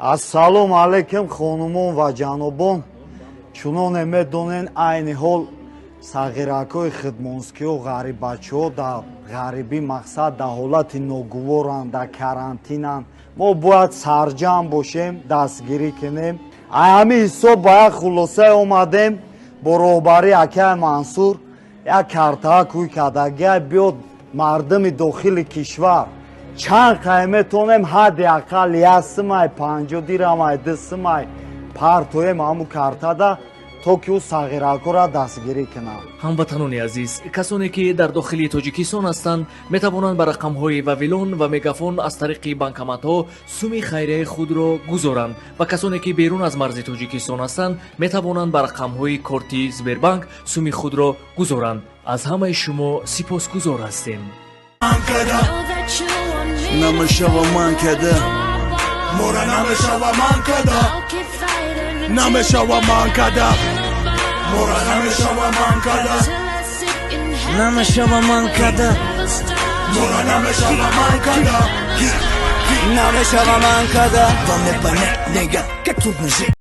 Ассалому алайкум, хонумон ва ҷанобон. Чуноне медонен, айни ҳол сағиракҳои хидмонскиҳо, ғариббачаҳо дар ғарибӣ, мақсад, дар ҳолати ногуворанд, дар карантинанд. Мо бояд сарҷамъ бошем, дастгирӣ кунем. Ай ҳамин ҳисоб ба як хулосае омадем бо роҳбарии акаи Мансур. Як картаа кӯй кардагия биёд, мардуми дохили кишвар чанд қай метонем, ҳадди ақал 1 сумай, 50 дирамай, 2 сумай партоем ҳаму картада, то ки ӯ сағиракҳоро дастгирӣ кунад. Ҳамватанони азиз, касоне ки дар дохили Тоҷикистон ҳастанд, метавонанд ба рақамҳои Вавилон ва Мегафон аз тариқи банкоматҳо суми хайрияи худро гузоранд ва касоне ки берун аз марзи Тоҷикистон ҳастанд, метавонанд ба рақамҳои корти Сбербанк суми худро гузоранд. Аз ҳамаи шумо сипосгузор ҳастем. Намешава ман када, мора намешава ман када, намешава ман када, мора намешава ман када. Намешава ман када. Мора намешава ман када. Намешава ман када. Вам не понять, нега, как трудно жить.